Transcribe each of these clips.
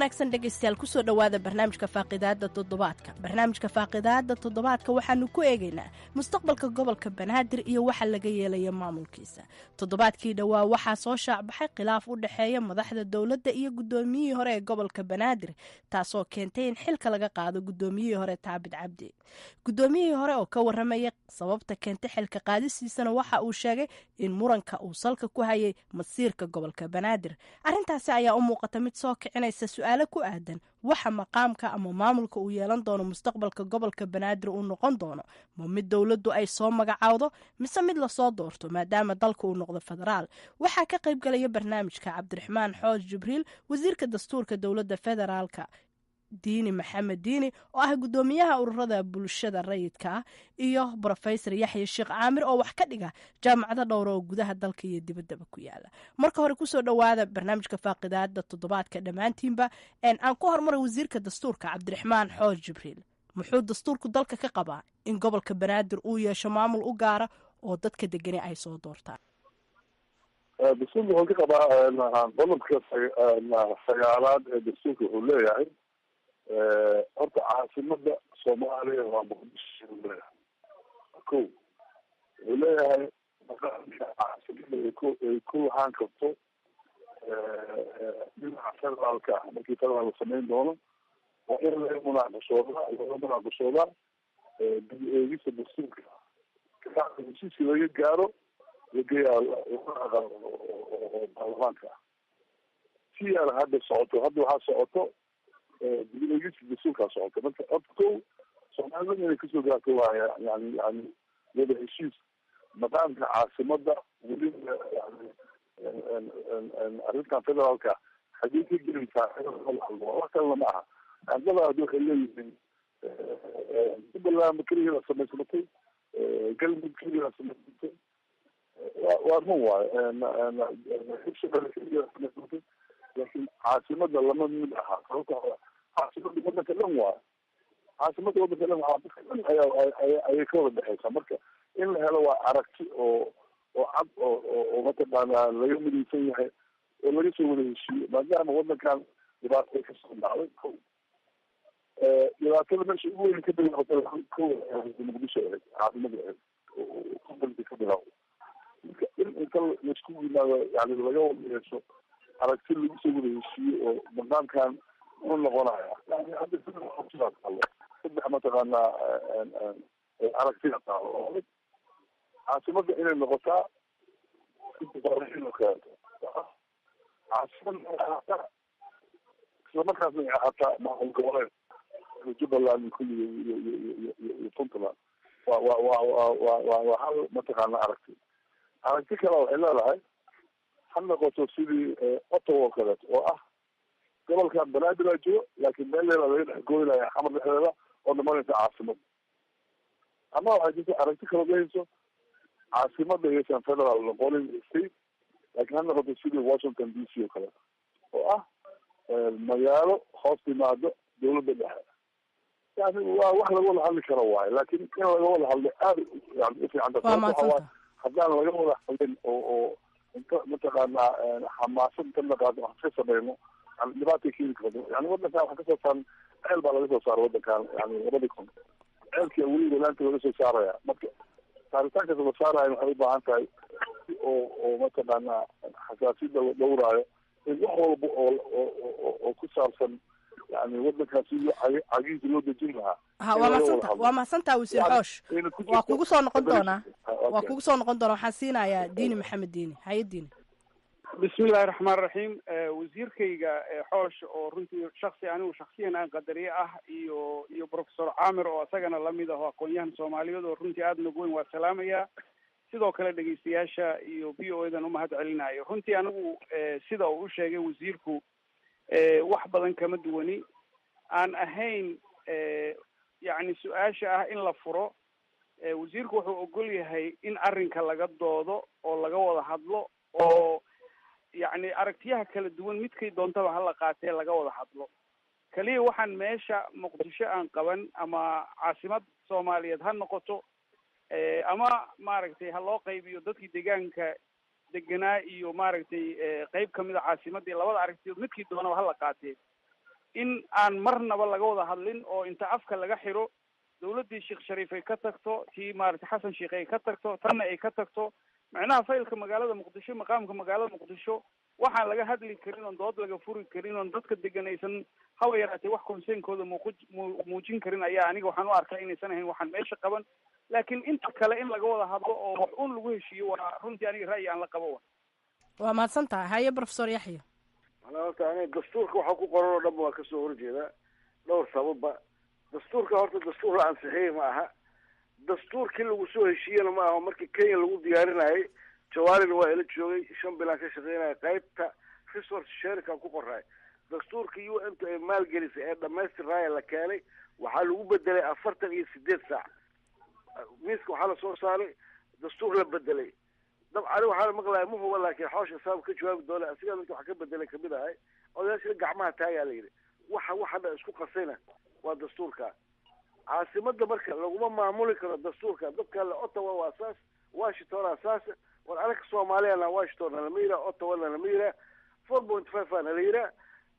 Wanaagsan dhegaystayaal, kusoo dhowaada barnaamijka faaqidaada toddobaadka. Barnaamijka faaqidaada toddobaadka waxaanu ku eegaynaa mustaqbalka gobolka Banaadir iyo waxa laga yeelaya maamulkiisa. Toddobaadkii dhowaa waxaa soo shaacbaxay khilaaf u dhexeeya madaxda dowladda iyo guddoomiyihii hore ee gobolka Banaadir, taasoo keentay in xilka laga qaado guddoomiyihii hore Taabid Cabdi. Guddoomiyihii hore oo ka waramaya sababta keentay xilka qaadisiisana waxa uu sheegay in muranka uu salka ku hayay masiirka gobolka Banaadir. Arrintaasi ayaa u muuqata mid soo kicinaysa su-aalo ku aadan waxa maqaamka ama maamulka uu yeelan doono mustaqbalka gobolka Banaadir uu noqon doono: ma mid dowladdu ay soo magacaawdo mise mid lasoo doorto, maadaama dalka uu noqdo federaal? Waxaa ka qayb galaya barnaamijka Cabdiraxmaan Xoos Jibriil, wasiirka dastuurka dowladda federaalka, Diini Maxamed Diini oo ah guddoomiyaha ururada bulshada rayidka ah, iyo Brofesor Yaxya Sheekh Caamir oo wax ka dhiga jaamacado dhowra oo gudaha dalka iyo dibaddaba ku yaala. Marka hore kusoo dhowaada barnaamijka faaqidaada toddobaadka dhammaantiinba. Aan ku hormaray wasiirka dastuurka Cabdiraxmaan Xoos Jibriil. Muxuu dastuurku dalka ka qabaa in gobolka Banaadir uu yeesho maamul u gaara oo dadka degani ay soo doortaan? Dastuurka wuxuu ka qabaa, qodobka 9aad ee dastuurka wuxuu leeyahay horta caasimada Soomaaliya waa Muqdisho leeyahay. Ko wuxuu leeyahay maqaamka caasimada ay ku lahaan karto dhinaca federaalka ah. Markii federaal la samayn doono waa in laga munaaqashoodaa, laga munaaqashoodaa dib eegista dastuurka, kabacdi heshiiskii laga gaaro lageeyaa laga aqal oo baarlamaanka ah. Si yaala hadda socoto, hadda waxaa socoto dib eegista dastuurkaa socoto. Marka horta ko Soomaalida inay kasoo gaarto waaya yani wada heshiis maqaamka caasimada, weliba yani arrintan federaalka xagee ka gelaysaa. Wax kalena ma aha, andada hadda waxay leeyihiin Jubbaland keligeeda samaysmatay, Galmudug keligeeda samaysmatay. Waa run waayo, Hirshabelle keligeeda samaysmatay, laakiin caasimada lama mid aha. Sababta caasimada wadanka dhan waayo, caasimada wadanka dhan waa dadka dhan ayaa ayay ka wada dhexeysaa. Marka in la helo waa aragti oo cad oo mataqaanaa laga midaysan yahay oo laga soo wada heshiiyo, maadaama wadankan dhibaato kasoo dhacday. Ko dhibaatada meesha ugu weyn ka bilaabatay ko Muqdisho ahayd, caasimada ahayd konflikti ka bilaawday. Marka in inta laisku yimaado yani laga wada yeesho aragti lagu soo wada heshiiyo oo nidaamkan u noqonaya. Yani hadda saddex optidaa taalo, saddex mataqaanaa aragtida taalo oo mid caasimada inay noqotaa inuu keento caasimada inay ahaataa, islamarkaasna ay ahaataa maamul goboleed Jubbaland kulli iyo Puntland. Waa hal mataqaana aragti. Aragti kale waxay leedahay ha noqoto sidii Ottawa oo kaleeto oo ah gobolkan Banaadir aa jiro, laakiin meel leela laga dhex gooynaya Xamar dhexdeeda oo noqonaysa caasimad. Ama waxay jirta aragti kaloo dhehayso caasimada aysan federal noqonin state, laakiin ha noqoto sidii Washington DC oo kaleeto oo ah magaalo hoos timaado dowladda dhexe. Yani waa wax laga wada hadli karo waayo, laakiin in laga wada hadlo aada yani ufiicanta. Sababta waxa waaye haddaan laga wada hadlin oo inta mataqaanaa xamaasad inta la qaado wax ka sameyno, yani dhibaatay keeni karto. Yani wadankan waxa kasoo saaran ceel baa laga soo saaray wadankan, yani 2000 ceelkii weli wadaanta laga soo saaraya. Marka saaritaankaas la saarayo waxay u baahan tahay si oo mataqaanaa xasaasiyadda la dhowraayo in wax walba oo ku saabsan yani wadankaas sidii cagihiisa loo dejin lahaa. Ha, waa mahadsanta, waa mahadsantaa wasiir Xoosh. Waa kugu soo noqon doonaa, waa kugu soo noqon doonaa. Waxaan siinayaa Diini Maxamed Diini. Haye Diini. Bismillahi raxmaan raxiim. Wasiirkayga Xoosh oo runtii shaksi anigu shaksiyan aan qadariye ah iyo Professor Caamir oo isagana lamid ah oo aqoon-yahan Soomaaliyeed oo runtii aada nagu weyn, waa salaamaya. Sidoo kale dhegeystayaasha iyo VOA dan umahad celinayo. Runtii anigu sida uu u sheegay wasiirku wax badan kama duwani aan ahayn. Yacni su-aasha ah in la furo, wasiirku wuxuu ogol yahay in arrinka laga doodo oo laga wada hadlo oo yacni aragtiyaha kala duwan midkay doontaba hala qaatee laga wada hadlo. Kaliya waxaan meesha Muqdisho aan qaban ama caasimad Soomaaliyeed ha noqoto ama maaragtay ha loo qaybiyo dadkii deegaanka deganaa iyo maaragtay qayb kamid a caasimadii, labada aragtiyood midkii doonaba hala qaatee. In aan marnaba laga wada hadlin oo inta afka laga xiro, dawladdii Sheekh Shariif ay ka tagto, tii maaragtay Xasan Sheekh ay ka tagto, tanna ay ka tagto, macnaha faylka magaalada Muqdisho, maqaamka magaalada Muqdisho waxaan laga hadli karin oon dood laga furi karin oon dadka degan aysan haba yaraatee wax conseenkooda muujin karin ayaa aniga waxaan u arkaa inaysan ahayn waxaan meesha qaban. Laakiin inta kale in laga wada hadlo oo wax uun lagu heshiiyo waa runtii aniga ra'yi aan la qabo wa. Waa mahadsan tahay. Haye, Professor Yaxya. Manaa horta aniga dastuurka waxaa ku qoran oo dhan waa kasoo horjeeda dhowr sababba. Dastuurka horta dastuur la ansixiyey ma aha, dastuurkii lagu soo heshiiyena ma aha. Markii Kenya lagu diyaarinayay, Jawaarina waa ila joogay, 5 bilaan ka shaqeynaya, qaybta resource sharingka ku qoray. Dastuurkii UN ta ay maalgelisay ee dhamaystirraaya la keenay waxaa lagu bedelay 48 saac. Miiska waxaa lasoo saaray dastuur la bedelay. Dabcan waxaana maqlaya, ma huba, laakiin Xoosha saab ka jawaabi doona, asigaa dadka wax ka bedelay kamid ahay. Odayaashina gacmaha taagaa la yidhi. Waxa dhan isku qasayna waa dastuurka caasimada. Marka laguma maamuli karo dastuurka dadka le. Ottawa waa saas, Washington waa saas. War anaga Soomaaliyana Washington nalama yiraa, Ottawa nalama yiraa, 4.5 aa nala yiraa.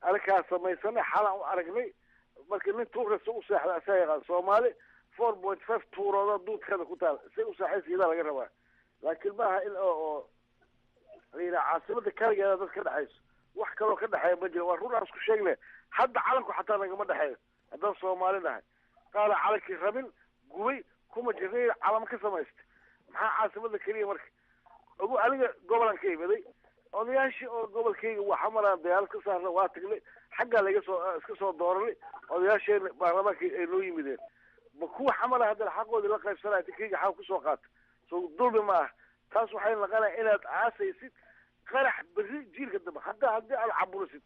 Anakaa samaysanay, xalaan u aragnay. Marka nin tuurasa u seexda asaa yaqaan. Soomaali 4.5 tuurooda duudkeeda ku taal, say u saaxaysa iyadaa laga rabaa. Laakiin maaha in oo la yidhaha caasimada kaligeeda dad ka dhexayso. Wax kaloo ka dhexeeya ma jiro, waa run aan isku sheegne. Hadda calanku xataa nagama dhexeeyo haddaan Soomaali nahay. Qaala calankii rabin gubay kuma jirnay, calamo ka samaysta. Maxaa caasimada keliya? Marka ogu aniga gobolaan ka imiday, odayaashii oo gobolkayga waxa maraan diyaarad ka saarna waa tagnay, xaggaa laga soo iska soo dooranay. Odayaasheena baarlamaanka ay noo yimideen, ma kuwa xamala haddana xaqoodii la qaybsanaya kayga xaq kusoo qaata? So dulmi ma ah taas? Waxay naqanaya inaad aasaysid qarax berri jiilka dambe hadda haddii aad caburisid.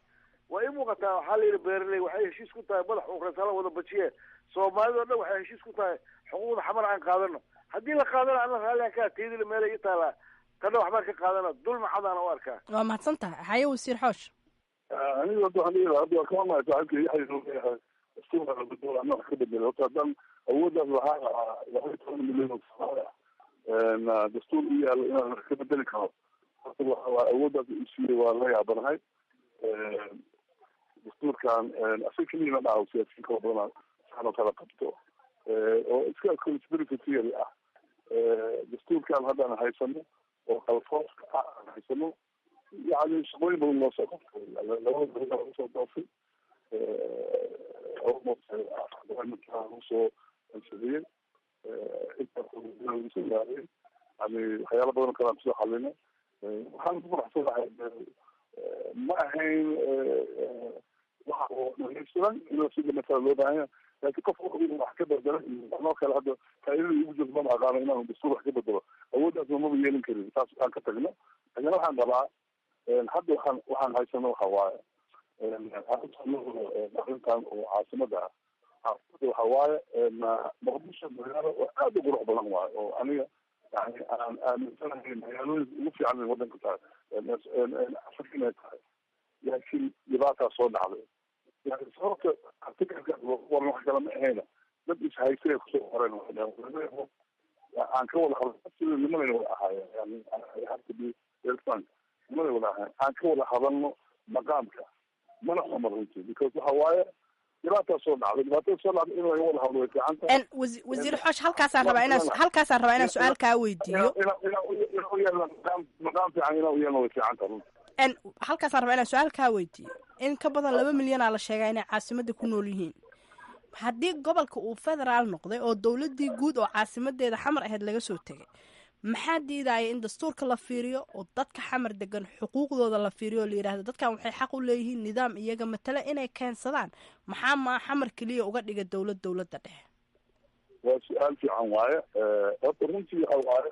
Waa ii muuqataa. Waxaa la yidhi beeraley waxay heshiis ku tahay madax uqrasala wada bajiye. Soomaalida o dhan waxay heshiis ku tahay xuquuqda xamar aan qaadano. Haddii la qaadana ana raalliaan kaa teedila, meela ii taalaa, tana waxbaan ka qaadana. Dulmi cadaana u arkaa. Waa mahadsan tahay. Haye, wasiir Xoosh. Aniga hadda waxaan dhihi lahaa, hadda waa ka mamahay saaxiibka Yaxya inuu leeyahay dastuurka la bedelo ama wax ka bedelo. Horta haddaan awooddaas lahaa lahaa 12 milyan oo Soomaali ah dastuur u yaalo inaan wax ka bedeli karo, horta waa awooddaas u siiyey, waa la yaabanahay. Dastuurkan asaga keliya ma dhaho, siyaasiyiin kala badan saan oo kala qabto oo iska conspiracy theory ah. Dastuurkan haddaan haysano oo qalfoofka ah aan haysano, yani shaqooyin badan loo soo qabtay, labada dowlad lagu soo doofay, almost lagu soo ansixiyey, intaas lagu soo gaaray, yani waxyaala badan oo kale aan kusoo xalinay. Waxaan ku faraxsanahay, ma ahayn waxa oo dhamaystiran in lasii dhamaystiraa loo baahan yahay, laakiin qof wuxuu wax ka bedela iyo anoo kale hadda faa'iidada igu jirto mama aqaano. Inaan dastuur wax ka bedelo awooddaasna maba yeelin karin, taas aan ka tagno. Laakiin waxaan qabaa hadda waxaan haysano waxa waaye arrintan oo caasimada ah. Caasimada waxa waaye Muqdisho, magaalo oo aad u qurux badan waaye, oo aniga yani aan aaminsanahay magaalooyinka ugu fiican in wadanka tahay, Afrika inay tahay. Laakiin dhibaataa soo dhacday. Yani sababta artikalka waran wax kale ma ahayna, dad ishaystay ay kusoo qoreen, waxay dhaheen aan ka wada hadlo sida nimanayna wada ahaayeen, yani have to be very frank, nimanay wada ahaayeen, aan ka wada hadalno maqaamka. Mana xuma runtii, because waxa waaye dhibaataa soo dhacday. Dhibaatada soo dhacday in laga wada hadlo way fiican tahay. Wasiir Xoosh, halkaasaan rabaa inaan su-aal kaa weydiiyo. Inaan u yeelno maqaam fiican, inaan u yeelno way fiican tahay runtii. Halkaasaan rabaa inaan su-aal kaa weydiiyo. In ka badan 2 milyanaa la sheegaa inay caasimadda ku nool yihiin. Haddii gobolka uu federaal noqday oo dowladdii guud oo caasimadeeda Xamar ahayd laga soo tegay, maxaa diidaya in dastuurka la fiiriyo oo dadka Xamar degan xuquuqdooda la fiiriyo oo la yidhahdo dadkan waxay xaq u leeyihiin nidaam iyaga matala inay keensadaan? Maxaa maa Xamar keliya uga dhiga dowladda dhexe? Waa su-aal fiican waaye. Horta runtii waxa waaye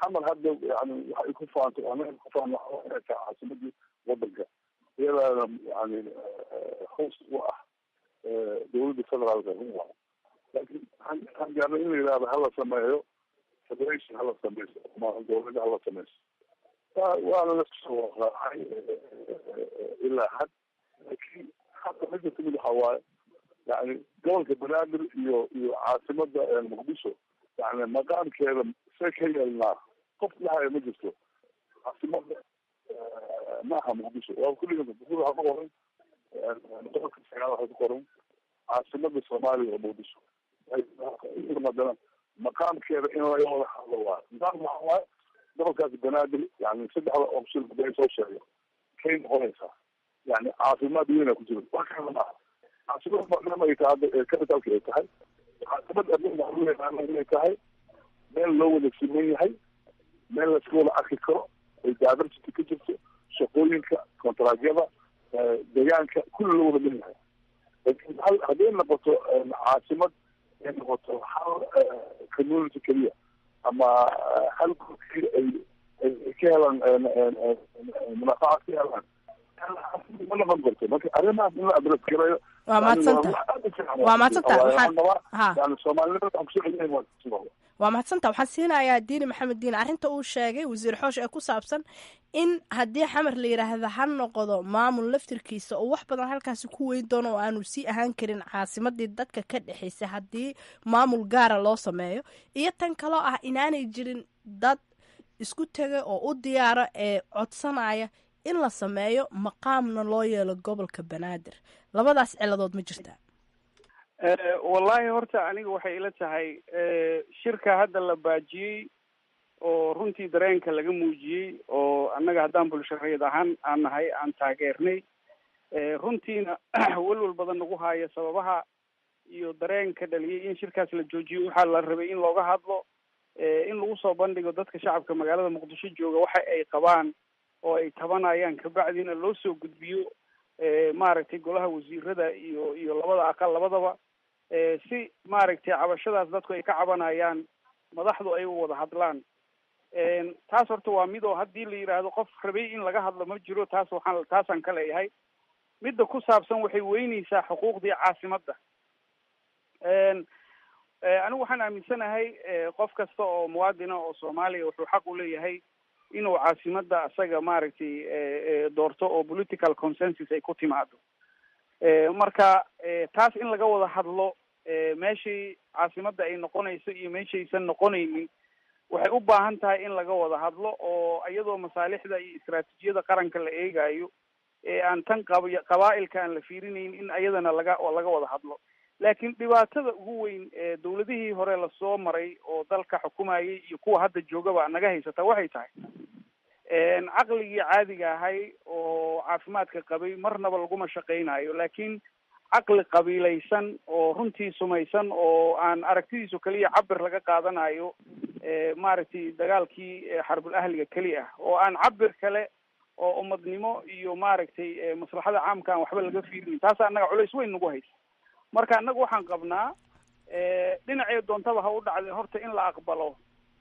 Xamar hadda yani waxay ku faanto, anaga ku faan, waxay tahay caasimadii wadanka, iyadaana yani hoos u ah dowladda federaalka, run waaye. Laakiin waxaan gaarnay in la yidhahdo hala sameeyo federation, hala sameyso maamul dowladda hala sameyso. Waana la soo raacay ilaa had. Laakiin hadda midda timid waxa waaye yani gobolka Banaadir iyo caasimada Muqdisho, yani maqaamkeeda see ka yeelnaa? Qof dhahaya ma jirto caasimada maaha Muqdisho. Waa ku dhiganta dastuur waxaa ku qoran. Qodobka sagaal waxay ku qoran caasimada Soomaaliya oo Muqdisho, haddana maqaamkeeda in laga wada hadlo waayo. Maqaam waxaa waaye gobolkaasi Banaadir, yani saddexda option hadii ay soo sheego kay noqonaysaa, yani caafimaad weyna ku jiro, wax kale maaha. Caasimada maadaama ay tahay hadda capitalka ay tahay, caasimad adduunka inay tahay meel loo wada siman yahay, meel laiska wada arki karo, ay diversity ka jirto, shaqooyinka, kontraagyada, deegaanka, kulli loo wada leeyahay. Laakiin hal hadday noqoto caasimad ay noqoto hal community keliya ama hal group keliya ay ka helaan munaafacaad ka helaan, ma noqon karto. Marka arrimahaas in la address garayo. Waa mahadsantahay, waa mahadsantahay. Waxaan ha Yani Soomaalinimada waxaan kusoo celinayn waa Waa mahadsanta. Waxaan siinayaa Diini Maxamed Diini. Arrinta uu sheegay wasiir Xoosh ee ku saabsan in haddii Xamar la yidhaahda ha noqdo maamul laftirkiisa oo wax badan halkaasi ku weyn doono oo aanu sii ahaan karin caasimadii dadka ka dhexaysay haddii maamul gaara loo sameeyo, iyo tan kaloo ah inaanay jirin dad isku tegay oo u diyaara ee codsanaya in la sameeyo maqaamna loo yeelo gobolka Banaadir, labadaas ciladood ma jirtaa? Wallahi horta aniga waxay ila tahay shirka hadda la baajiyey oo runtii dareenka laga muujiyey oo annaga haddaan bulshareed ahaan aan nahay aan taageernay, runtiina welwel badan nagu haayo sababaha iyo dareenka dhaliyay in shirkaas la joojiyo. Waxaa la rabay in looga hadlo, in lagu soo bandhigo dadka shacabka magaalada Muqdisho jooga waxa ay qabaan oo ay tabanayaan, kabacdina loo soo gudbiyo maaragtay golaha wasiirada iyo labada aqal labadaba, si maaragtay cabashadaas dadku ay ka cabanayaan madaxdu ay u wada hadlaan. Taas horta waa mid oo haddii la yidhaahdo qof rabay in laga hadlo ma jiro, taas waxaan taasaan ka leeyahay. Midda ku saabsan waxay weyneysaa xuquuqdii caasimadda. Anigu waxaan aaminsanahay qof kasta oo muwaadina oo Soomaaliya wuxuu xaq u leeyahay inuu caasimadda asaga maaragtay doorto oo political consensus ay ku timaado. Marka taas in laga wada hadlo meeshii caasimadda ay noqonayso iyo meeshaysan noqonaynin waxay u baahan tahay in laga wada hadlo oo iyadoo masaalixda iyo istaraatiijiyada qaranka la eegayo ee aan tan qab qabaa'ilka aan la fiirinayn in iyadana laga wada hadlo. Laakiin dhibaatada ugu weyn ee dawladihii hore lasoo maray oo dalka xukumayay iyo kuwa hadda joogaba naga haysata waxay tahay caqligii caadiga ahay oo caafimaadka qabay marnaba laguma shaqaynayo, laakiin caqli qabiilaysan oo runtii sumaysan oo aan aragtidiisu keliya cabir laga qaadanayo maaragtay dagaalkii xarbul ahliga keliya ah oo aan cabir kale oo ummadnimo iyo maaragtay maslaxada caamka aan waxba laga fiirinin, taasa annaga culays weyn nagu haysa. Marka annaga waxaan qabnaa dhinacee doontaba ha u dhacday horta in la aqbalo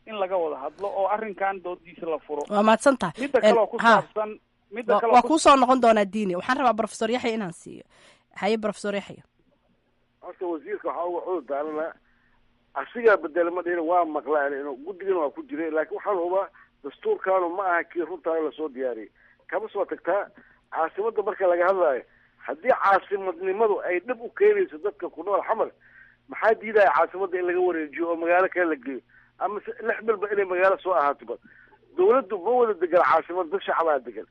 in laga wada hadlo oo arrinkan doodiisa la furo. Waa mahadsan tahay. Midda kaloo ku saabsan midda kaloo waa kuu soo noqon doonaa, Diini. Waxaan rabaa Professor Yaxya inaan siiyo. Haye, Professor Yaxya. Horta wasiirka waxaa uga cudur daaranaa asigaa bedela ma dhihin, waa maqlaan inuu guddigana waa ku jiray, laakiin waxaan hubaa dastuurkaanu ma aha kii runtaana lasoo diyaariyey. Kama soo tagtaa caasimadda marka laga hadlaayo, haddii caasimadnimadu ay dhib u keenayso dadka ku nool Xamar, maxaa diidaya caasimadda in laga wareejiyo oo magaalo kale la geeyo, ama 6 bilba inay magaalo soo ahaatoba? Dawladdu ma wada degan caasimad, dad shacabaa degan.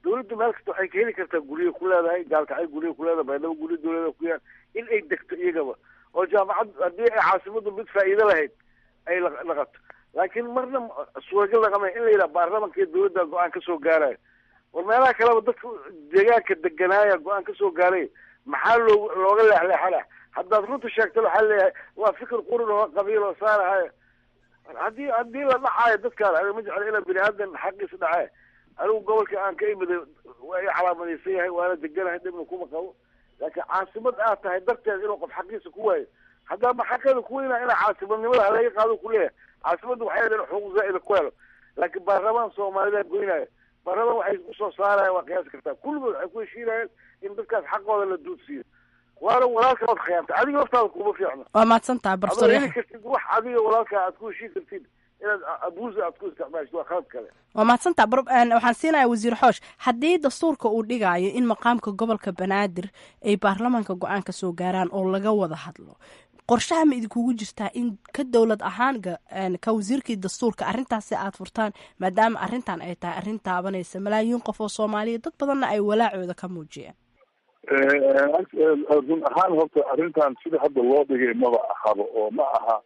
Dawladdu meel kasta waxay ka heli kartaa guryo ku leedahay, Gaalkacyo guryo ku leedahay, Baydhabo guryo dawlada ku yaal, in ay degto iyagaba oo jaamacad haddii ay caasimaddu mid faa'iido lahayd ay naqato. Laakiin marna suuragal naqamay in la yidhaha baarlamanka iyo dawladda go-aan ka soo gaarayo. War meelaha kaleba dadka deegaanka deganaaya go-aan ka soo gaaray, maxaa looga leexleexana? Haddaad runta sheegto waxaa leeyahay waa fikir qurun oo qabiil oo saarahayo. Haddii la dhacaayo dadkaan, aniga ma jecla inaa bini aadan xaqiisa dhacee. Anigu gobolka aan ka imiday waa i calaamadaysan yahay, waana deganahay, dhibna kuma qabo, laakiin caasimad aad tahay darteed inuu qof xaqiisa ku waayo, haddaa maxaqeeda ku weynaa inaa caasimadnimada halaga qaado kuleeyahay. Caasimadda waxay in xuquuq zaa'ida ku helo, laakiin baarlamaan Soomaalida goynaayo, baarlamaan waxay usoo saaraya waa qiyaasi kartaa. Kulligood waxay ku heshiinayeen in dadkaas xaqooda la duudsiiyo, waana walaalka waad khiyaantay, adiga laftaada kuma fiicno. Waa mahadsan tahay, Professor Adoo heli Yaxya. kartid wax adiga walaalka aad ku heshiin kartid inaad abuusa aad ku isticmaashid waa khalad kale. Waa mahadsantaha. Waxaan siinayaa wasiir Xoosh. Haddii dastuurka uu dhigayo in maqaamka gobolka Banaadir ay baarlamaanka go-aan ka soo gaaraan oo laga wada hadlo, qorshaha ma idinkugu jirtaa in ka dowlad ahaan ka wasiirkii dastuurka arrintaasi aad furtaan, maadaama arrintan ay tahay arrin taabanaysa malaayiin qof oo Soomaaliya, dad badanna ay walaacooda ka muujiyeen? Run ahaan horta arrintan sida hadda loo dhigay maba ahaba, oo ma aha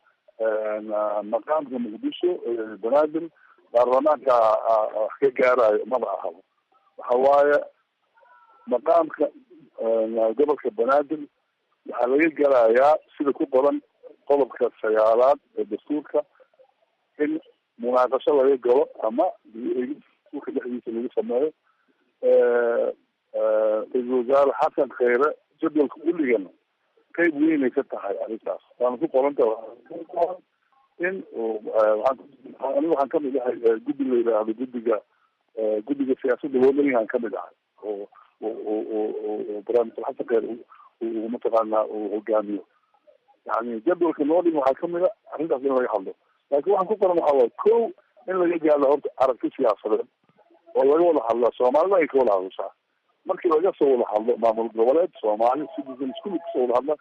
maqaamka Muqdisho Banaadir baarlamaanka wax ka gaarayo, maba ahaba. Waxa waaye maqaamka gobolka Banaadir waxaa laga galayaa sida ku qoran qodobka 9aad ee dastuurka, in munaaqasho laga galo ama dastuurka dhexdiisa lagu sameeyo. Ra-iisul Wasaare Xasan Kheyre jadwalka u dhigana qeyb weynay ka tahay arrintaas, waana ku qoranta in aniga waxaan kamid ahay guddi la yidhaahdo guddiga siyaasadda loo leeyahay kamid ahay, oo oo barnaamijka Xasan Kheyre uu mataqaanaa uu hogaamiyo. Yani jadwalka noo dhigin waxaa kamid a arrintaas in laga hadlo, laakiin waxaan ku qoran waxaa waye ko in laga gaado horta aragti siyaasadeed oo laga wada hadlaa, Soomaalida ay ka wada hadashaa. Markii laga soo wada hadlo, maamul goboleed Soomaali citizen isku mid kasoo wada hadla,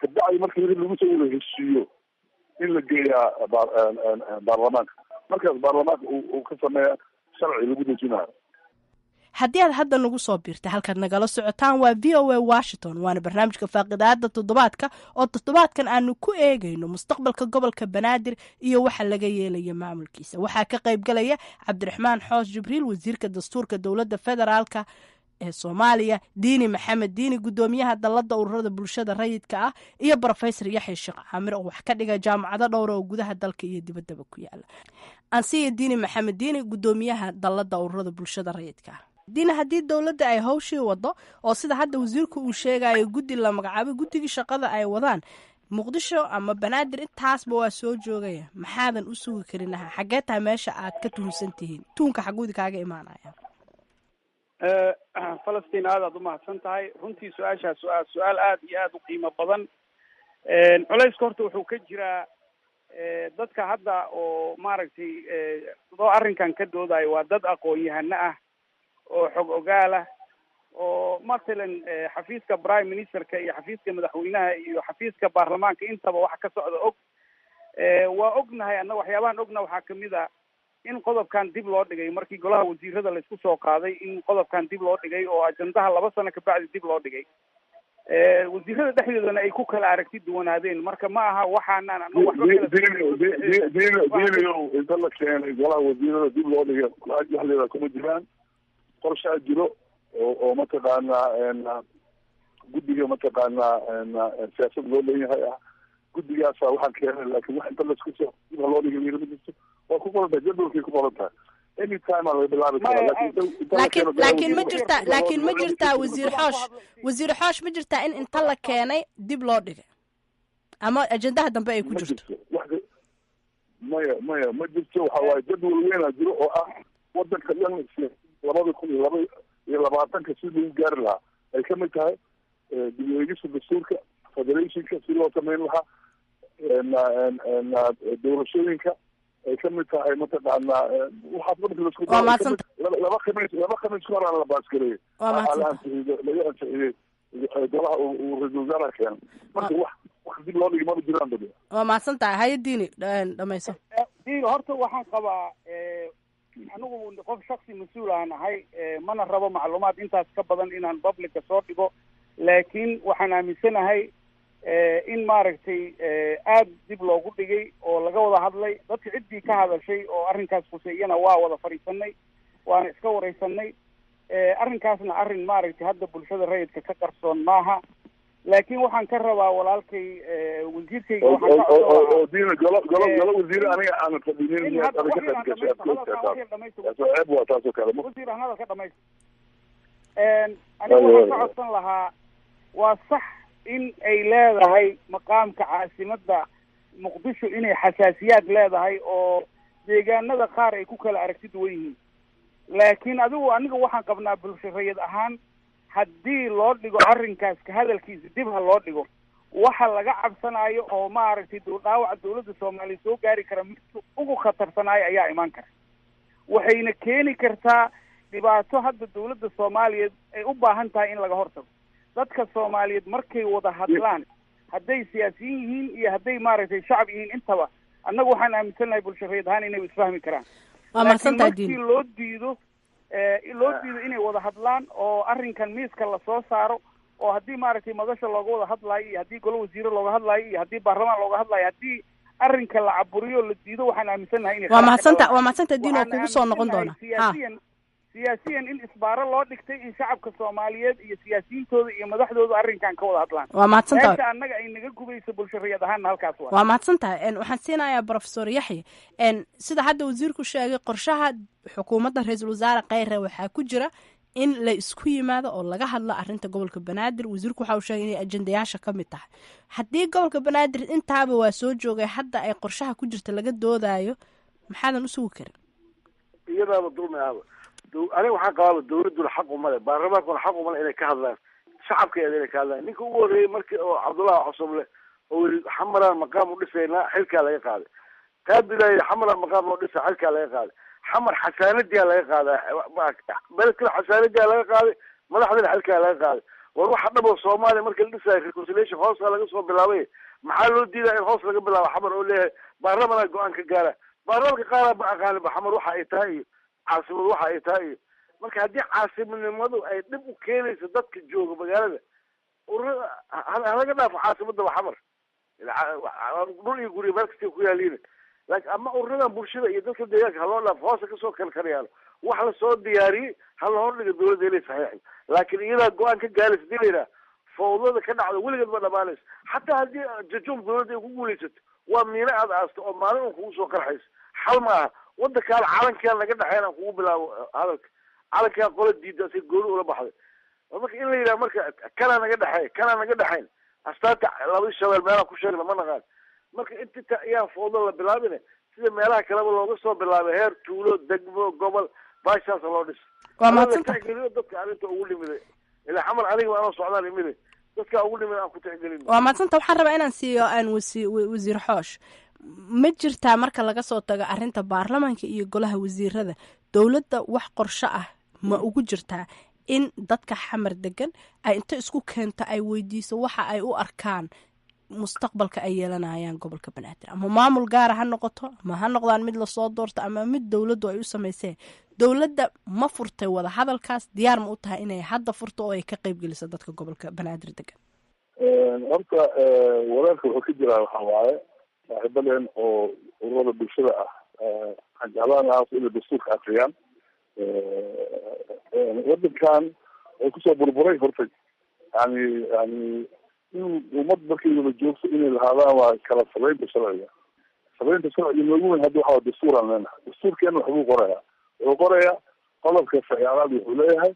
kabacdi markii wixii lagu soo wada heshiiyo in la geeyaa baarlamaanka, markaas baarlamaanka uu ka sameeya sharci lagu dejinayo. Haddii aad hadda nagu soo biirtay, halkaad nagala socotaan waa VOA Washington, waana barnaamijka faaqidaada toddobaadka oo toddobaadkan aanu ku eegayno mustaqbalka gobolka Banaadir iyo waxa laga yeelaya maamulkiisa. Waxaa ka qaybgalaya Cabdiraxmaan Xoos Jibriil, wasiirka dastuurka dowladda federaalka ee Soomaaliya, Diini Maxamed Diini, guddoomiyaha dalladda ururada bulshada rayidka ah, iyo Brofesor Yaxya Sheekh Caamir oo wax ka dhiga jaamacado dhowra oo gudaha dalka iyo dibaddaba ku yaala. Ansiya Diini Maxamed Diini, guddoomiyaha dalladda ururada bulshada rayidka ah. Diini, haddii dowladda ay hawshii wado oo sida hadda wasiirku uu sheegayo guddi la magacaabay, guddigii shaqada ay wadaan, Muqdisho ama Banaadir intaasba waa soo joogaya, maxaadan u sugi karinaha? Xaggee tahay meesha aad ka tuhunsan tihiin? Tuunka xaguudi kaaga imaanaya? Falastiin, aad aad umahadsan tahay. Runtii su-aashaas waa su-aal aad iyo aad u qiimo badan. Culayska horta wuxuu ka jiraa dadka hadda oo maaragtay doo arrinkan ka doodayo, waa dad aqoon-yahano ah oo xog ogaal ah, oo mathalan xafiiska prime ministerka iyo xafiiska madaxweynaha iyo xafiiska baarlamaanka intaba waxa ka socda og. Waa ognahay anna waxyaabahan ogna waxaa kamid a in qodobkan dib loo dhigay markii golaha wasiirada laisku soo qaaday, in qodobkan dib loo dhigay oo ajandaha 2 sano kabacdi dib loo dhigay, wasiirada dhexdoodana ay ku kala aragti duwanaadeen. Marka ma aha waxaanaan anagu waxba kala Diiniyow, inta la keenay golaha wasiirada dib loo dhigay wax la kuma jiraan. Qorshaa jiro oo mataqaanaa guddiga mataqaanaa siyaasad loo leeyahay ah, guddigaasa waxaan keenay, laakiin wax inta laisku soo dib ha loo dhigay ma jirto. Waa ku qoran tahay, jadwalkay ku qoran tahay, any time aa laga bilaabi karaa. Laakiin ma jirtaa, laakiin ma jirtaa, wasiir Xoosh, wasiir Xoosh, ma jirtaa in inta la keenay dib loo dhigay ama ajendaha dambe ay ku jirto? Maya, maya, ma jirto. Waxa waaye jadwal weynaa jiro oo ah wadanka dhan 2022ka si lagu gaari lahaa, ay kamid tahay dib u eegista dastuurka, federationka si loo sameyn lahaa, doorashooyinka ay kamid tahay, mataqaanaa waxaas marka lasku Waa mahadsanta. 2 khamiis, 2 khamiis ka hor aan la baasgareeyey, Waa la ansixiyey, laga ansixiyey golaha uu ra-iisul wasaaraha keenay. Marka wax dib loo dhigi maba jiraan badi. Waa mahadsan tahay. Haye Diini, dhamayso. Diini, horta waxaan qabaa anigu qof shaksi mas-uul aan ahay, mana rabo macluumaad intaas ka badan inaan publica soo dhigo, laakiin waxaan aaminsanahay in maaragtay aad dib loogu dhigay oo laga wada hadlay. Dadka ciddii ka hadashay oo arrinkaas khuseeyana waa wada fadhiisanay, waana iska wareysanay. Arrinkaasna arrin maaragtay hadda bulshada rayidka ka qarsoon maaha, laakiin waxaan ka rabaa walaalkay wasiirkayga waxaan ka codsan lahaa Oo Diina, golo wasiire aniga aanan fadhinin miyaad adiga ka qayb gashay? Aad ka ceeb waa taas oo kale. Wasiir, aan hadalka dhamaysto. Aniga waxaan ka codsan lahaa, waa sax in ay leedahay maqaamka caasimadda Muqdisho inay xasaasiyaad leedahay oo deegaanada qaar ay ku kala aragti duwan yihiin, laakiin adigu aniga waxaan qabnaa bulsho rayid ahaan, haddii loo dhigo arrinkaas ka hadalkiisa dib ha loo dhigo, waxa laga cabsanayo oo maaragtay dhaawaca dawladda Soomaaliya soo gaari kara midka ugu khatarsanaayo ayaa imaan kara, waxayna keeni kartaa dhibaato hadda dawladda Soomaaliyeed ay u baahan tahay in laga hortago. Dadka Soomaaliyeed markay wada hadlaan, hadday siyaasiyiin yihiin iyo hadday maaragtay shacab yihiin intaba, annagu waxaan aaminsannahay bulsho rayid ahaan inay isfahmi karaan. Waa mahadsantahay. Laakiin Diini. markii loo diido inay wada hadlaan oo arrinkan miiska lasoo saaro Oo haddii maaragtay madasha looga wada hadlaayo, iyo haddii golo wasiiro looga hadlaayo, iyo haddii baarlamaan looga hadlaayo, haddii arrinka la caburiyo, la diido, waxaan aaminsannahay inay Waa mahadsanta, waa mahadsanta Diin, oo kugu soo noqon doona. Siyaasiyan in isbaaro loo dhigtay in shacabka Soomaaliyeed iyo siyaasiyiintooda iyo madaxdooda arrinkan ka wada hadlaan. Waa mahadsantahay. Meesha annaga ay naga gubayso bulsho riyad ahaanna halkaas waa. Waa mahadsan tahay. Waxaan siinayaa Professor Yaxya. Sida hadda wasiirku sheegay, qorshaha xukuumadda ra-iisul wasaare Kheyre waxaa ku jira in la isku yimaado oo laga hadlo arrinta gobolka Banaadir. Wasiirku waxa uu sheegay inay ajendayaasha ka mid tahay. Haddii gobolka Banaadir intaaba waa soo joogay, hadda ay qorshaha ku jirta laga doodayo, maxaadan u sugi karin? Iyadaaba dulmi ahba. Aniga waxaan qabaaba dawladduna xaq uma le, baarlamaankuna xaq uma le inay ka hadlaan, shacabkeeda inay ka hadlaan. Ninka ugu horreeyey markii oo Cabdullahi Cosoble oo yiri "Xamaraan maqaam u dhisaynaa", xilkaa laga qaaday. Qaabilaa yidhi "Xamaraan maqaam loo dhisa", xilkaa laga qaaday. Xamar xasaanadiyaa laga qaadaa, beled kale xasaanadiyaa laga qaaday, madaxdana xilkaa laga qaaday. War waxa dhab oo Soomaaliya marka la dhisaayo reconciliation hoosaa laga soo bilaabay. Maxaa loo diidaa in hoos laga bilaabo Xamar oo leeyahay baarlamanaa go-aan ka gaara? Baarlamanka qaaraa ma aqaaninba Xamar waxa ay tahay iyo caasimad waxa ay tahay. Iyo marka haddii caasimadnimadu ay dhib u keenayso dadka jooga magaalada, ururada halaga dhaafo caasimadaba Xamar, dhul iyo guryo meel kastay ku yaaliin. Laakiin ama ururadan bulshada iyo dadka deegaanka haloo dhaafo, hoosa kasoo kalkalayaalo, wax lasoo diyaariyey ha la hordhigo dawladda inay saxiixdo. Laakiin iyadaa go-aan ka gaaraysa hadii la yidhaha, fawdada ka dhacda weligeed ma dhamaanayso. Xataa haddii jajuum dawladda ay ku guulaysato, waa miino aada aasto oo maalin un kugu soo qarxayso. Xal ma aha. Wadankaan calankaan naga dhexeyn aan kugu bilaabo hadalka, calankaan qola diida si gooni ula baxday. Marka in la yidhaha marka kanaa naga dhexeey, kanaa naga dhexeyn, astaanta labadii shabeel meelaan ku sheegna ma naqaan. Marka inta ayaan fawdo la bilaabine, sida meelaha kaleba looga soo bilaabay, heer tuulo, degmo, gobol, baashaasa loo dhis. Waa mahadsanta. Tixgeliyo dadka arrinta ugu dhimiday ilaa Xamar, aniga anoo socdaan imide dadka ugu dhimid aan ku tixgelin. Waa mahadsanta. Waxaan rabaa inaan siiyo aan wasiir Xoosh. Ma jirtaa, marka laga soo tago arrinta baarlamaanka iyo golaha wasiirada, dowladda wax qorsho ah ma ugu jirtaa in dadka Xamar degan ay inta isku keento ay weydiiso waxa ay u arkaan mustaqbalka ay yeelanayaan gobolka Banaadir, ama maamul gaara ha noqoto, ama ha noqdaan mid lasoo doorto, ama mid dowladdu ay u samayseen? Dowladda ma furtay wada hadalkaas? Diyaar ma u tahay inay hadda furto oo ay ka qayb geliso dadka gobolka Banaadir degan? Horta wareerka wuxuu ka jiraa waxa waaye saaxiibadeen oo ururada bulshada ah, waxaan jeclaan lahaa inay dastuurka akriyaan. Wadankan wuxuu kusoo burburay horta yani in ummad markay wada joogto inay lahaadaan waa kala sabeynta sharciga. Sabeynta sharciga noogu weyn hadda waxaa dastuuraan leenahay. Dastuurkeena waxbuu qorayaa, wuxuu qorayaa qodobka sagaalaad, wuxuu leeyahay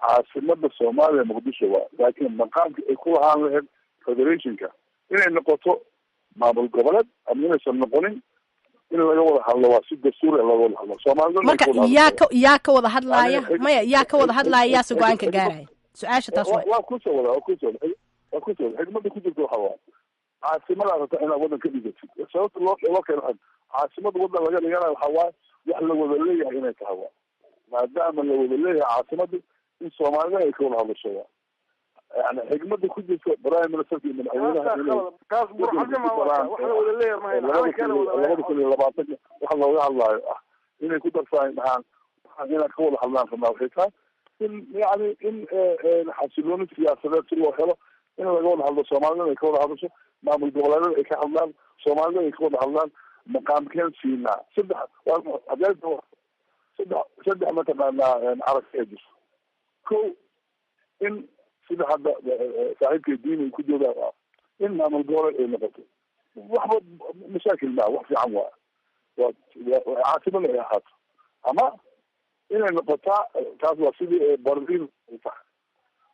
caasimada Soomaaliya Muqdisho waa, laakiin maqaamka ay ku lahaan lahayd federationka, inay noqoto maamul goboleed ama inaysan noqonin, in laga wada hadlo waa si dastuuri looga wada hadlo Soomaalida. Marka yaa ka wada hadlaaya? Maya, yaa ka wada hadlaaya, yaase go-aanka gaaraya? Su-aasha taas. Waa kusoo wada waa kusoo wada. Xikmada ku jirta waxa waaye caasimadaa rabta inaad waddan ka dhigatid. Sababta loo keeno caasimada waddan laga dhiganayo waxa waaye wax la wada leeyahay inay tahay. Waa maadaama la wada leeyahay caasimada, in Soomaalida ay ka wada hadasho. Waa yani xikmada ku jirta prime ministerka iyo madaxweynaha inay 2020-ka waxa looga hadlaayo ah inay ku darsaan, dhahaan waxaan inaan ka wada hadlaan rabnaa. Waxay tahay in yani in xasilooni siyaasadeed si loo helo in laga wada hadlo, Soomaalida ay ka wada hadasho, maamul goboleedyada ay ka hadlaan, Soomaalida ay ka wada hadlaan maqaamkeen siinaa. Saddex mataqaanaa aragti ay jirto. Ko in sida hadda saaxiibkay Diini ku joogaan in maamul goboleed ay noqoto, waxba mashaakil maa, wax fiican waa caasimada ay ahaato, ama inay noqotaa taas waa sidii Berlin ay tahay,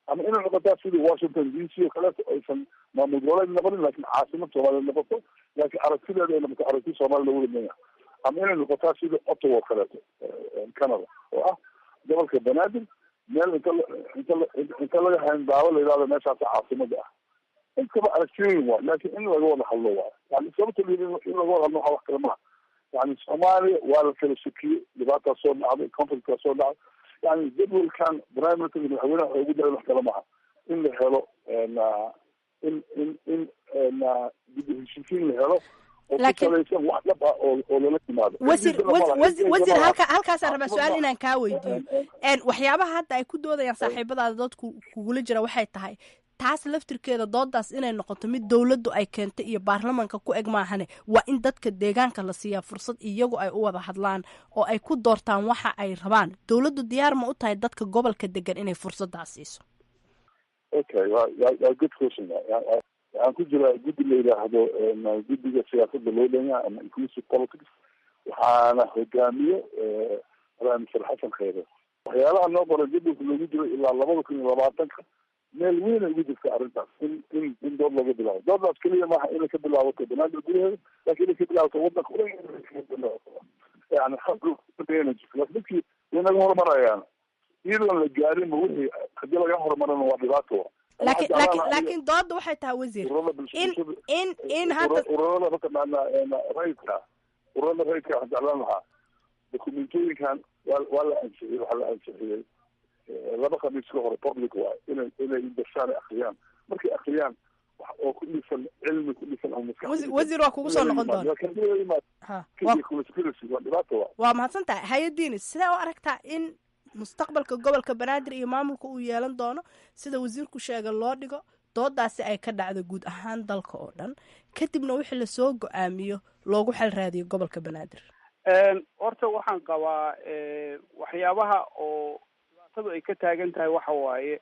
ama inay noqotaa sidii Washington DC oo kaleeto, aysan maamul goboleed noqonin laakiin caasimad Soomaaliyeed noqoto, laakiin aragtideeda ay noqoto aragti Soomaaliya lagu wadanya, ama inay noqotaa sidii Ottawa oo kaleeto, Canada, oo ah gobolka Banaadir meel inta laga hayndaabo la yidhahdo meeshaasa caasimada ah. Intaba aragtiyooyin waay, laakiin in laga wada hadlo waayo. Yani sababta in laga wada hadlo waxa wax kale maha. Yani Soomaaliya waa la kala shakiyey, dhibaataa soo dhacday, conflictkaa soo dhacday. Yani jadwalkan prime minister madaxweynaha waxay ugu dareen wax kale maha, in la helo in dib u heshiisiin la helo. Oo ku salaysan wax dhab ah oo lala yimaado. Wasiir, halkaasaan rabaa su-aal inaan kaa weydiiyo. Waxyaabaha hadda ay ku doodayaan saaxiibadaada doodku kugula jira waxay tahay taas laftirkeeda, doodaas inay noqoto mid dowladdu ay keentay iyo baarlamanka ku eg maahane, waa in dadka deegaanka la siiyaa fursad iyagu ay u wada hadlaan oo ay ku doortaan waxa ay rabaan. Dowladdu diyaar ma u tahay dadka gobolka degan inay fursadaas siiso? Okay, waa good question. Waxaan ku jiraa guddi la yidhaahdo guddiga siyaasadda loo dhan ama inclusive politics, waxaana hogaamiyo Prime Minister Xasan Kheyre. Waxyaalaha noo qoray jadwalka loogu jiro ilaa 2020-ka meel weyn ay ugu jirta arrintaas, in dood laga bilaabo. Doodaas keliya maaha inay ka bilaabato Banaadir gudaheeda, laakiin inay ka bilaabato wadanka o dhan, inay ka bilaabato yani xagna jirto, laakin dadkii way naga horumarayaan iyadoon la gaarinba wixii. Haddii laga horumarana waa dhibaato. Laakiin dooda waxay tahay, wasiir, in hadda Ururada mataqaana rayidka, ururada rayidka waxaan jeclaan lahaa dokumentooyinkan waa la ansixiyey. Waxaa la ansixiyey 2 khamiis ka hore. Public waay inay dashaan, ay akriyaan. Markay akriyaan wax oo ku dhisan cilmi, ku dhisan ama maskax. Wasiir, waa kugu soo noqon doona. Conspiracy waa dhibaato waa. Waa mahadsan tahay. Hay-adiini, sidee u aragtaa in mustaqbalka gobolka Banaadir iyo maamulka uu yeelan doono, sida wasiirku sheegay, loo dhigo doodaasi ay ka dhacdo guud ahaan dalka oo dhan, kadibna wixii lasoo go-aamiyo loogu xal raadiyo gobolka Banaadir? Horta waxaan qabaa waxyaabaha oo dhibaatadu ay ka taagan tahay waxa waaye,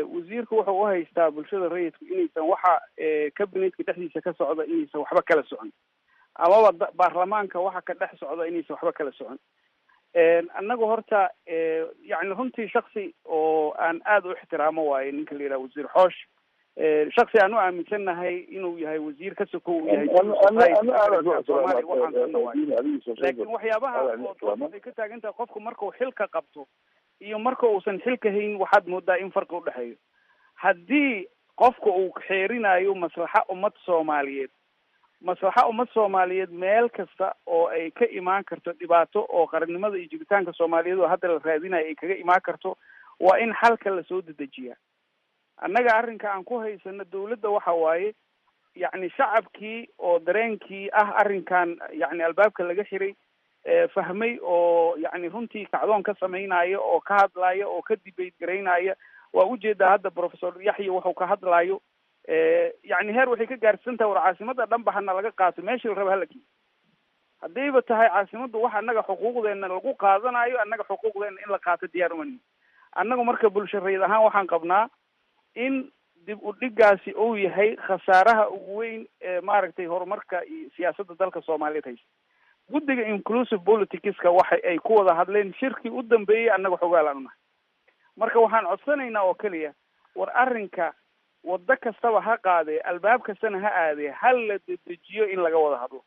wasiirku wuxuu u haystaa bulshada rayidku inaysan waxa cabinetka dhexdiisa ka socda inaysan waxba kala socon, amaba baarlamaanka waxa ka dhex socda inaysan waxba kala socon. Annagu horta yani runtii shaksi oo aan aada u ixtiraamo waaye ninka la yidhaha Wasiir Xoosh, shaksi aan u aaminsannahay inuu yahay wasiir ka sokow uu yahay Soomaaliya waxaan waaye. Laakiin waxyaabaha oo dood waxay ka taagan tahay, qofku markuu xilka qabto iyo marka uusan xilka hayn, waxaad moodaa in farqi udhexeeyo. Haddii qofka uu xeerinayo maslaxa ummad Soomaaliyeed, maslaxa ummad Soomaaliyeed meel kasta oo ay ka imaan karto dhibaato oo qarannimada iyo jiritaanka Soomaaliyeed oo hadda la raadinayo ay kaga imaan karto, waa in xalka lasoo dedejiyaa. Annaga arrinka aan ku haysano dawladda waxa waaye, yacni shacabkii oo dareenkii ah arrinkan yacni albaabka laga xiray fahmay oo yacni runtii kacdoon ka samaynaya oo ka hadlaya oo ka debate garaynaya. Waa ujeedaa hadda Professor Yaxya wuxuu ka hadlaayo, yacni heer waxay ka gaarsisan tahay war caasimada dhan ba hana laga qaato, meeshii la raba hala geeyo. Haddayba tahay caasimaddu wax annaga xuquuqdeena lagu qaadanayo, annaga xuquuqdeena in la qaato diyaar umani. Annagu marka bulsho rayid ahaan waxaan qabnaa in dib u dhigaasi uu yahay khasaaraha ugu weyn ee maaragtay horumarka iyo siyaasadda dalka Soomaaliyeed haysta. Guddiga inclusive politicska waxa ay ku wada hadleen shirkii u dambeeyey annaga xogaal aan unahay. Marka waxaan codsanaynaa oo keliya, war arrinka waddo kastaba ha qaadee, albaab kastana ha aadee, ha la dedejiyo in laga wada hadlo,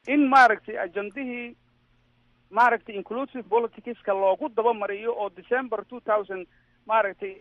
in maaragtay ajandihii maaragtay inclusive politicska loogu dabamariyo oo December 2000 maaragtay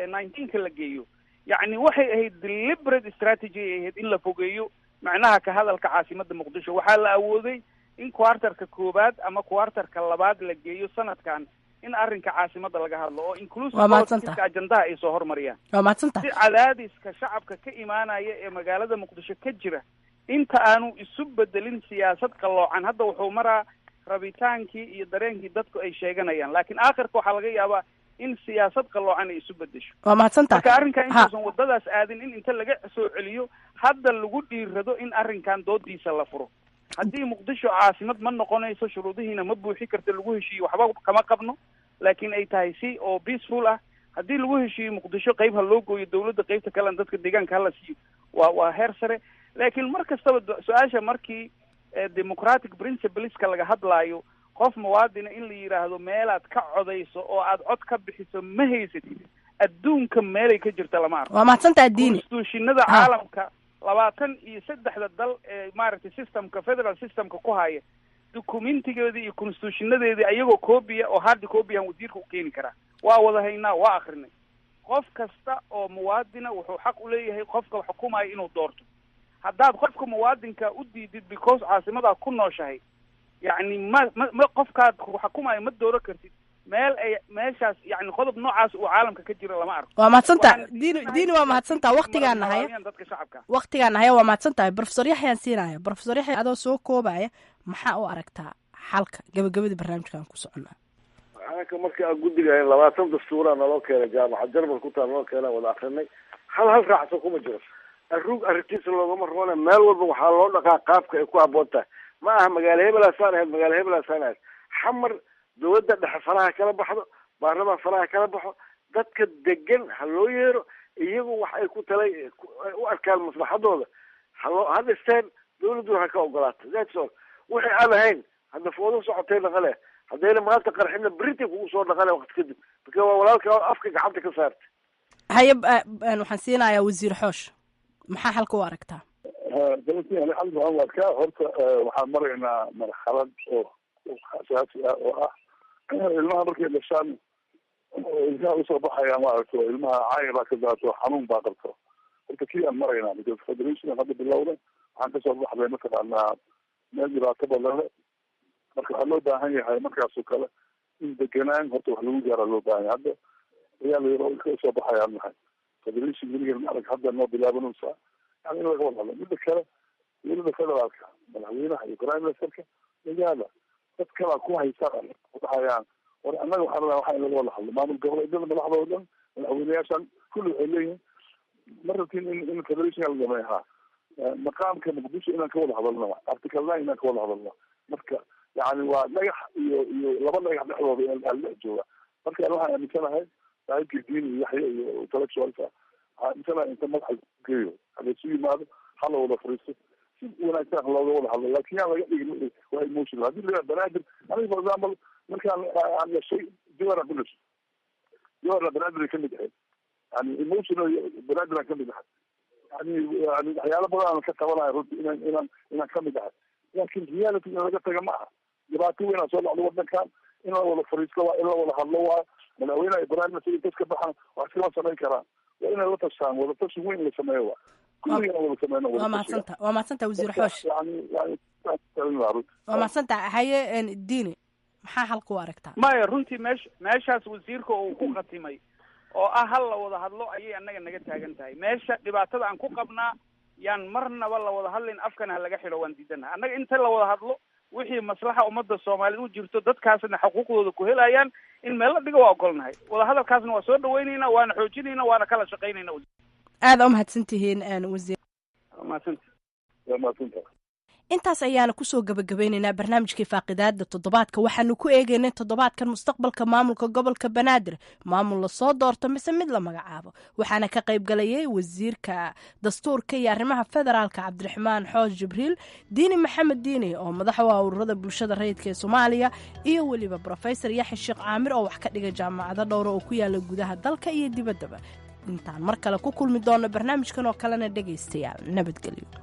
19-ka la geeyo. Yacni waxay ahayd deliberate strategy ay ahayd in la fogeeyo macnaha ka hadalka caasimadda Muqdisho. Waxaa la awooday in quarterka koowaad ama quarterka labaad la geeyo sanadkan in arrinka caasimadda laga hadlo oo inclusive Waa mahadsantahay. politicska ajandaha ay soo hormariyaan, Waa mahadsantahay. si cadaadiska shacabka ka imaanaya ee magaalada Muqdisho ka jira inta aanu isu bedelin siyaasad qalloocan. Hadda wuxuu maraa rabitaankii iyo dareenkii dadku ay sheeganayaan, laakiin aakhirka waxaa laga yaabaa in siyaasad qalloocan ay isu bedesho. Waa mahadsantahay. Marka arrinkan intuusan wadadaas aadin, in inta laga soo celiyo hadda lagu dhiirado in arrinkan doodiisa la furo. Haddii Muqdisho caasimad ma noqonayso, shuruudihiina ma buuxi karta lagu heshiiyo, waxba kama qabno, laakiin ay tahay si oo peaceful ah haddii lagu heshiiyo, Muqdisho qayb ha loo gooyo dawladda, qaybta kalena dadka deegaanka hala siiyo, waa heer sare. Laakiin mar kastaba su-aasha markii democratic principleska laga hadlaayo, qof muwaadina in la yidhaahdo meelaad ka codayso oo aad cod ka bixiso ma haysatid, adduunka meelay ka jirta lama arko. Waa mahadsantahay, Diini. Constitutionada caalamka 23-da dal ee maaragtay systemka federal systemka ku haya, documentigeedii iyo constitutionadeedii ayagoo copy oo hard copy aan wasiirka u keeni karaa, waa wada haynaa, waa akrinay. Qof kasta oo muwaadina wuxuu xaq u leeyahay qofka xukumaya inuu doorto. Haddaad qofka muwaadinka u diidid because caasimadaa ku nooshahay, yacni ma qofkaad xukumayo ma dooro kartid. Meel ay meeshaas yani qodob noocaas uu caalamka ka jiro lama arko. Waa mahadsantaha Diini. Diini, waa mahadsantaha. Waqtigaan nahaya, dadka shacabka. Waqtigaan nahaya, waa mahadsan tahay. Professor Yaxyaan siinaya. Professor Yaxya, adoo soo koobaya, maxaa u aragtaa xalka gabagabadii barnaamijkan ku soconaa? Anaka marka aan guddiga ahayn, 20 dastuuraa naloo keenay, jaamacad Jarmal ku taal naloo keena, wada akrinay, hal hal raacsan kuma jiro. Aruug arrintiisa loogama roona. Meel walba waxaa loo dhaqaa qaabka ay ku habboon tahay. Ma aha magaalo hebelaasaan ahayd, magaalo hebelaasaan ahayd. Xamar dawladda dhexe faraha kala baxdo, baarlamaan faraha kala baxo, dadka degan ha loo yeero, iyagu wax ay ku talay u arkaan maslaxadooda haloo ha dhisteen, dawladduna ha ka ogolaato. That's all. Wixii aan ahayn hadda foodo socotay dhaqale, haddayna maanta qarxinna berintay kugu soo dhaqale waqti kadib, marka waa walaalka afka gacanta ka saartay. Haye, waxaan siinayaa wasiir Xoosh. Maxaa xalka u aragtaa? Xal waxaan u arkaa horta, waxaan maraynaa marxalad oo asaasi ah, oo ah ilmaha markay dhashaan ilkaha usoo baxaya, maaragto, ilmaha caaya baa ka daato, xanuun baa qabto. Horta kii aan maraynaa, because federation hadda bilowda waxaan kasoo baxday, mataqaanaa, meel dhibaato badan le. Marka waxaa loo baahan yahay markaasoo kale in deganaan horta wax lagu gaara loo baahan yahay. Hadda ayaa la yaro ilka usoo baxayaan nahay, federation weligan ma arag, hadda noo bilaabanaysaa, yani in laga wada hadlo. Mida kale, dowladda federaalka, madaxweynaha iyo prime ministerka, ogaada dad kalaa ku haystaan, dhahayaan war annaga waxaan rabaa waxa in laga wada hadlo. Maamul goboleedyada madaxdooda dhan, madaxweyneyaashan kulli waxay leeyihiin ma rabtiin in federation la dhameeyo. Ha maqaamka Muqdisho inaan ka wada hadalno, article 9 inaan ka wada hadalno. Marka yani waa dhagax iyo laba dhagax dhexdooda al dhex jooga. Marka an waxaan aaminsanahay, saaxiibkii Diin iyo Yaxya iyo intellectualka, waxaan aaminsanahay inta madaxa geeyo halaisu yimaado, hala wada fariisto, si wanaagsan looga wada hadlo, laakin yaan laga dhigin waa emotional. Haddii la Banaadir, aniga for example markaan aan dhashay Jowhar ku dhashay, Jowharna Banaadir ay kamid ahayd, yani emotional Banaadir aan kamid ahay, yani waxyaalo badan aan ka qabanayo runtii inaan kamid ahay, laakin reality in laga taga ma aha. Dhibaato weyn aa soo dhacdo wadankan, in la wada fariisto waa in la wada hadlo. Waa madaxweynaha prime minister intas ka baxan wax iskama samayn karaan, waa inay la tashaan, wada tashi weyn la sameeyo, waa kulligan wada sameyno. Waa mahadsanta, waa mahadsanta wasiir Xoosh. Yani Waa mahadsantaha. Haye Diini, maxaa xalka u aragtaa? Maya, runtii meeshaas wasiirka uu ku khatimay oo ah hal la wada hadlo ayay annaga naga taagan tahay. Meesha dhibaatada aan ku qabnaa, yaan marnaba la wada hadlayn, afkana ha laga xidho, waan diidanaha annaga. Inta la wada hadlo, wixii maslaxa ummadda Soomaaliyed u jirto, dadkaasna xuquuqdooda ku helayaan, in meel la dhigo waa ogolnahay. Wadahadalkaasna waa soo dhawaynaynaa, waana xoojinayna, waana kala shaqaynayna. Aada umahadsan tihiin wasiir. Mahadsanta. Waa mahadsantaha. Intaas ayaana kusoo gabagabeyneynaa barnaamijkii faaqidaada toddobaadka. Waxaanu ku eegeynay toddobaadkan mustaqbalka maamulka gobolka Banaadir, maamul lasoo doorto mise mid la magacaabo. Waxaana ka qayb galayay wasiirka dastuurka iyo arrimaha federaalka Cabdiraxmaan Xoos Jibriil, Diini Maxamed Diini oo madax u ah ururada bulshada rayidka ee Soomaaliya, iyo weliba Brofesor Yaxya Sheekh Caamir oo wax ka dhigay jaamacado dhowra oo ku yaala gudaha dalka iyo dibaddaba. Intaan mar kale ku kulmi doono barnaamijkan oo kalena, dhegaystayaal, nabadgelyo.